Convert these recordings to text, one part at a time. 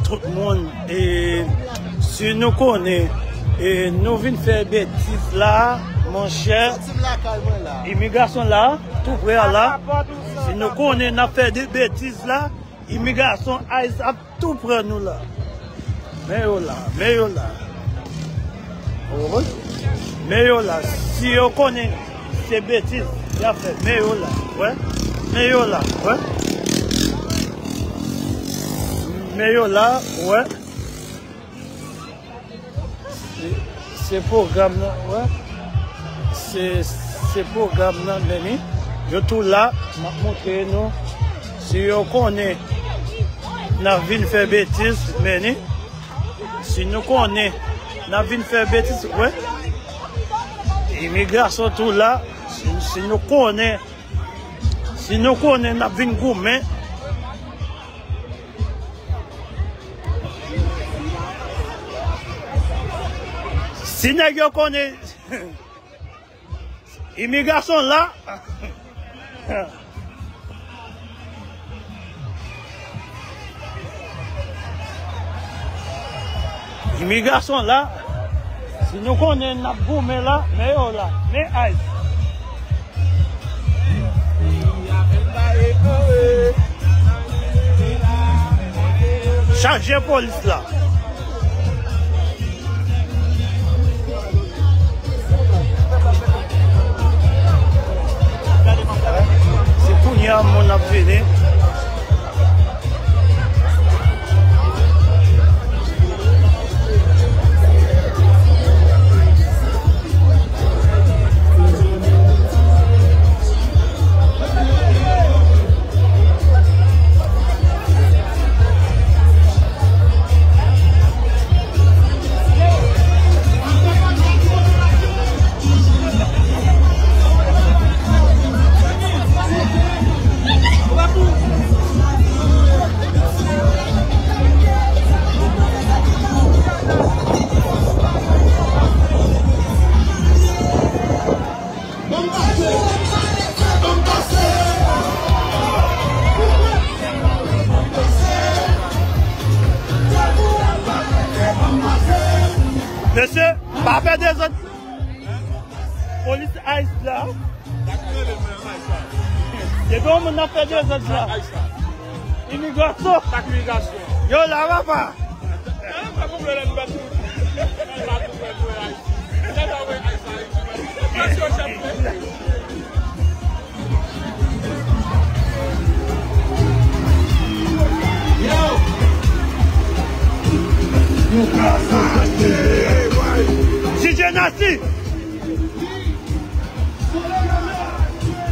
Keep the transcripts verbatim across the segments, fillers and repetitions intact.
Tout moun, e si nou konnen, e nou vin fè betiz la, monchè, imigrasyon la, tou prè a la, si nou konnen n ap fè de betiz la, imigrasyon ICE ap tou pran nou la. Men yo la, men yo la. Men yo la, si yo konnen se betiz y ap fè, men yo la, wè. Men yo la, wè. Men yo la, wè. Se, se pwogram nan, wè. Se, se pwogram nan, men ni. Yo tou la, m ap montre nou. Si yo konnen n ap vin fè betiz, men ni. Si nou konnen n ap vin fè betiz, wè. Imigrasyon tou la. Si, si nou konnen, si nou konnen n ap vin goumen. Si nèg yo konnen imigrasyon la. Imigrasyon la. Si nou konnen n ap goumen la, men yo la, men ICE. Chaje polis la. Se kounye a moun ap vini. Mesye, pa fè dezòd. Polis ICE la. Depi yon moun ap fè dezòd la. Imigrasyon. Yo la, papa. D J Nasty.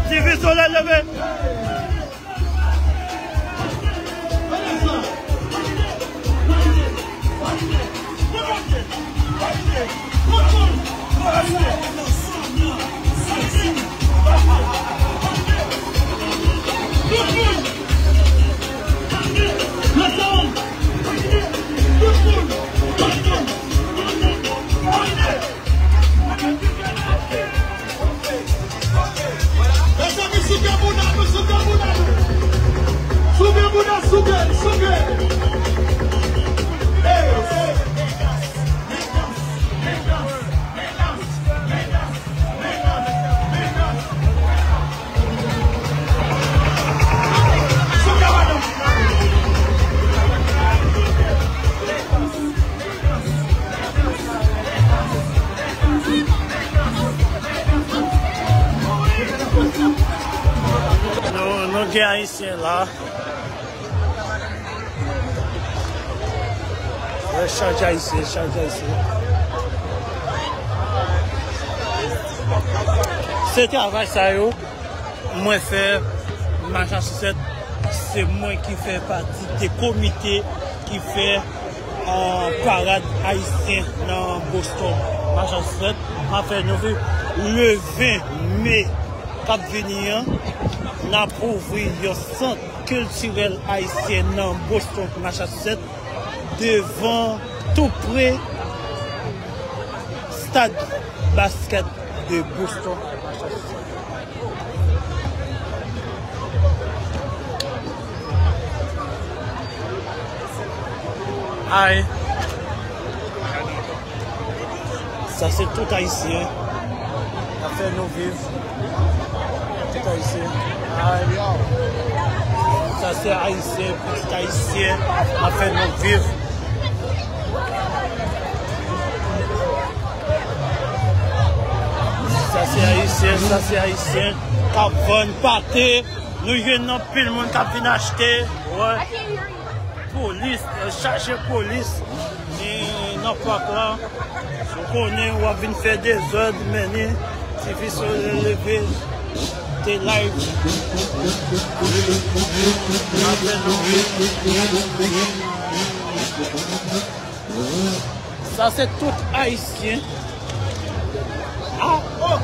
T V Solèy leve. Mezanmi, soulve bouda nou, soulve bouda nou. Soulve bouda, soulve, soulve. Hey, hey. Nou, nou gen Ayisyen la. Wè, chanje Ayisyen, chanje Ayisyen. Se travay sa yo mwen fè Massachusetts, se mwen ki fè pati de komite ki fè, euh, parad ayisyen nan Boston, Massachusetts. N ap fè nou le ven me k ap vini an, n ap ouvri yon sant kiltirèl ayisyen nan Boston, Massachusetts, devan, tou pre stad baskèt de Boston, Massachusetts. Ay. Sa se tout Ayisyen. N ap fè nou viv. Tout Ayisyen. Ay. Sa se Ayisyen, pitit Ayisyen. N ap fè nou viv. Sa se Ayisyen, sa se Ayisyen k ap vann pate. Nou jwenn anpil moun k ap vin achte. Wè. Polis, chaje polis. Ni nan pak la. Ou konnen w ap vin fè dezòd, men ni ti fi Sorel leve te live. Sa se tout Ayisyen. Ah, oh,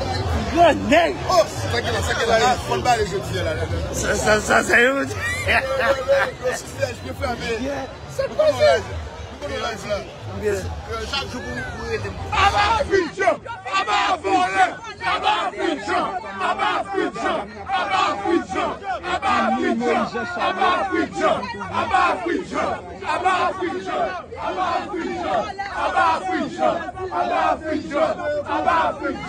gran nèg. Oh, sa ki la, sa ki la, la, fò n pale jodi a la, la, la. Sa, sa, sa, sa, yo. Yo, yo, yo, yo, sistè, je peux fermer. Yeah. Se koze. Nou konnen live la. Chak jou pou nou rele m. Aba Abidjan! Aba vòlè! Aba Abidjan! Aba Abidjan! Aba Abidjan! Aba Abidjan! Aba Abidjan! Aba Abidjan! Aba Abidjan! Aba Abidjan! Aba Abidjan! Aba Abidjan! Aba Abidjan!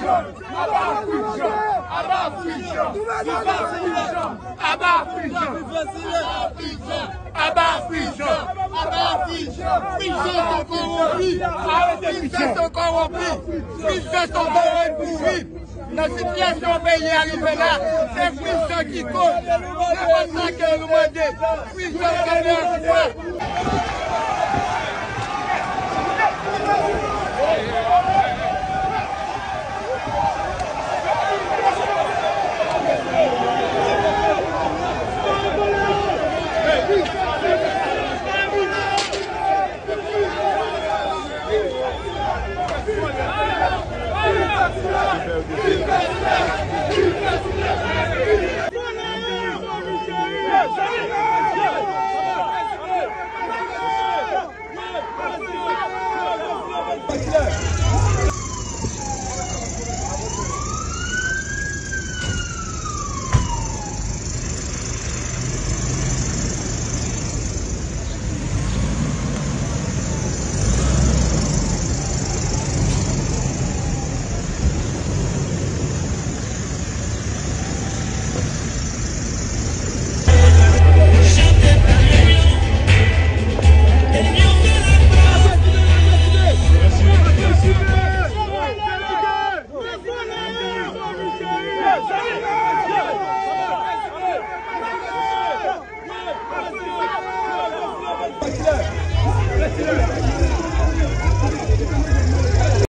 Aba Abidjan! Aba Abidjan! Aba Abidjan! Aba Abidjan! Aba Abidjan! Aba Abidjan! Aba Abidjan! Prizon se kowonpi! Prizon se kowonpi! Prizon se kowonpi! Nan sitiyasyon peyi a rive la, se prizon ki koz. Se pa sa ke nou mande. Prizon se kowonpi!